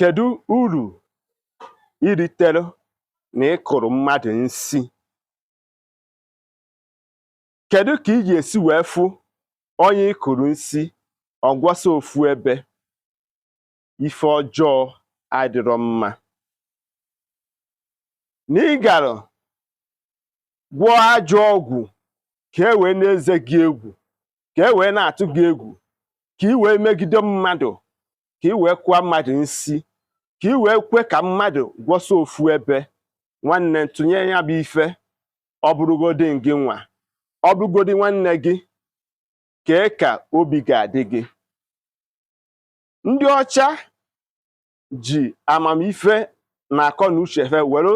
Kedu uru iritere na ịkụrụ mmadụ nsi? Kedu ka ị ga-esi wee fụ onye ị kụrụ nsi ọgwọsa ofu ebe? Ife ọjọọ adịrọ mma. Na ị gara gwọọ ajọ ọgwụ ka e wee na-eze gị egwu, ka e wee na-atụ gị egwu, ka ị wee megide mmadụ, ka ị wee kụọ mmadụ nsi, ka ị wee kwe ka mmadụ gwọsa ofu ebe. Nwanne, tụnye ya bụ ife. Ọ bụrụgodi gị nwa, ọ bụrụgodi nwanne gị, kee ka obi ga-adị gị? Ndị ọcha ji amamife na akọ na uche fe were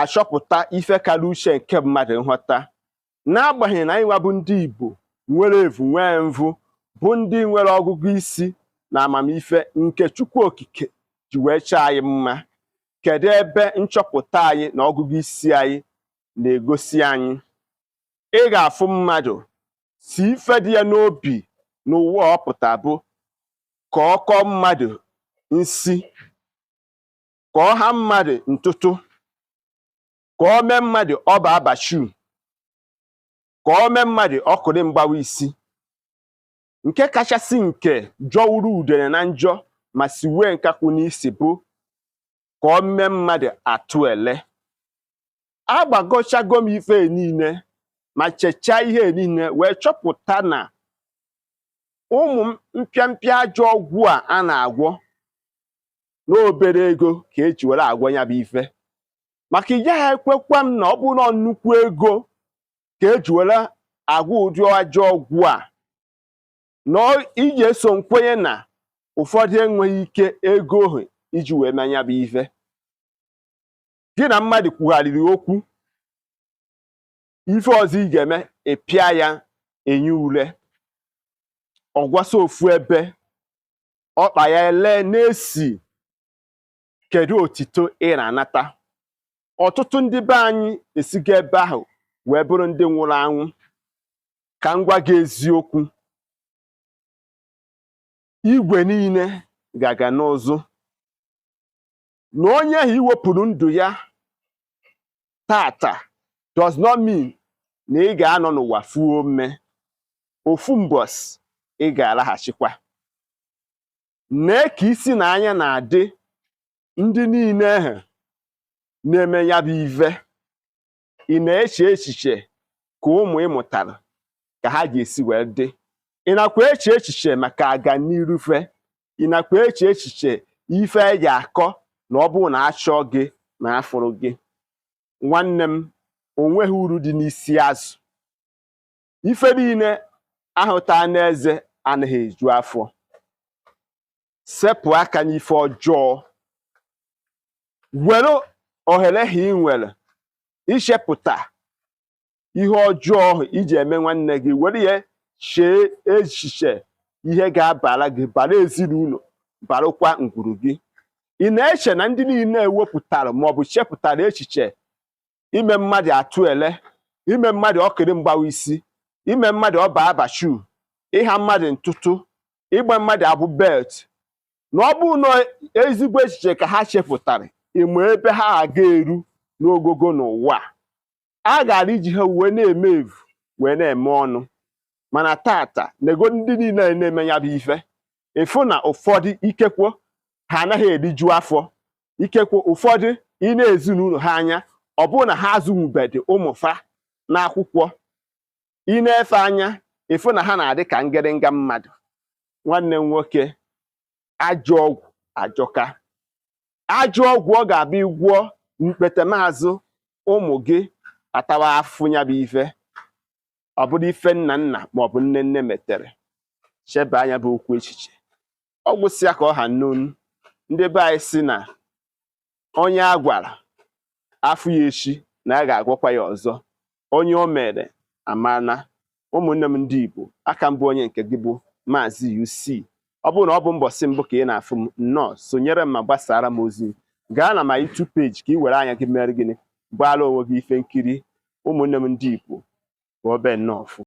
achọpụta ife kara uche nke mmadụ nghọta. N'agbanyeghị na anyị nwa bụ ndị Igbo nwere evu nwee mvụ, bụ ndị nwere ọgụgụ isi na amamife nke Chukwu Okike ji wee chọọ anyị mma, kedu ebe nchọpụta anyị na ọgụgụ isi anyị na-egosi anyị? Ị ga-afụ mmadụ si ife dị ya n'obi n'ụwa ọ pụta bụ ka ọ kọọ mmadụ nsi, ka ọ ha mmadụ ntụtụ, ka ọ mee mmadụ ọba abashu, ka ọ mee mmadụ ọkụrị mgbawa isi. Nke kachasị nke jọwuru udene na njọ ma si wee nkakwụ n'isi bụ ka ọ mee mmadụ atụ ele. Agbagochago m ife niile ma chechaa ihe niile wee chọpụta na ụmụ mpịampịa ajọ ọgwụ a a na-agwọ n'obere ego ka eji were agwọ ya bụ ife. Maka ị gaghị ekwekwa m na ọ bụrụ na nnukwu ego ka eji were agwọ ụdị ajọ ọgwụ a, na iji eso nkwenye na ụfọdụ enweghị ike ego ahụ iji wee mee ya bụ ife. Gị na mmadụ kwugharịrị okwu, ife ọzọ ị ga-eme, ị pịa ya enye ule, ọgwasa ofu ebe, ọkpa ya ele na-esi. Kedu otito ị na-anata? Ọtụtụ ndị be anyị esigo ebe ahụ wee bụrụ ndị nwụrụ anwụ. Ka m gwa gị eziokwu, igwe niile ga-aga n'ụzụ na onye ahụ iwepụrụ ndụ ya tata does not mean na ị ga-anọ n'ụwa fuo mme. Ofu mbọsị ị ga-alaghachikwa. Nee ka isi na anya na-adị ndị niile ahụ na-eme ya bụ ife. Ị na-eche echiche ka ụmụ ị mụtara ka ha ga-esi wee dị? Ị nakwa eche echiche maka aganiru fe? Ị nakwa eche echiche ife e akọ na ọ bụrụ na achọ gị na afụrụ gị? Nwanne m, o nweghị uru dị n'isi azụ. Ife niile ahụta n'eze anaghị eju afọ. Sepụ aka n'ife ọjọọ, were ohere ha ị nwere ichepụta ihe ọjọọ iji eme nwanne gị, were ya chee echiche ihe ga-abara gị, bara ezinụlọ, barakwa ngwuru gị. Ị na-eche na ndị niile ewepụtara maọbụ chepụtara echiche ime mmadụ atụ ele, ime mmadụ ọkịrị mgbawa isi, ime mmadụ ọba abashu, ịha mmadụ ntụtụ, ịgba mmadụ abụ belt, na ọ bụrụ na ezigbo echiche ka ha chepụtara, ịma ebe ha aga eru n'ogogo n'ụwa a gara iji ha wee na-eme evu wee na-eme ọnụ? Mana tata, nego ndị niile na-eme ya bụ ife, ịfụ na ụfọdụ ikekwe ha anaghị eriju afọ. Ikekwe ụfọdụ ị na-ezinụlọ ha anya, ọ bụrụ na ha azụnwubedị ụmụ fa n'akwụkwọ, ị na-efe anya ịfụ na ha na-adị ka ngịrịnga mmadụ. Nwanne m nwoke, ajọ ọgwụ ajọka. Ajọ ọgwụ ọ ga-abịa ịgwọ mkpete maazụ ụmụ gị atawa afụfụ ya bụ ife. Ọ bụrụ ife nna nna maọbụ nne nne metere, cheba anya bụ okwu echiche. Ọ gwụsịa ka ọ ha n'onu. Ndị be anyị si na onye a gwara afụ ya echi na a ga-agwakwa ya ọzọ. Onye o mere amana. Ụmụnne m ndị Igbo, aka mbụ onye nke gị bụ Maazị UC. Ọ bụrụ na ọ bụ mbọsị mbụ ka ị na-afụ m, nnọọ, sonyere m ma gbasara m ozi. Gaa na ma YouTube page ka ị were anya gị mere gịnị, gbaara onwe gị ife nkiri. Ụmụnne m ndị Igbo, bụ obe nnọọ fụ.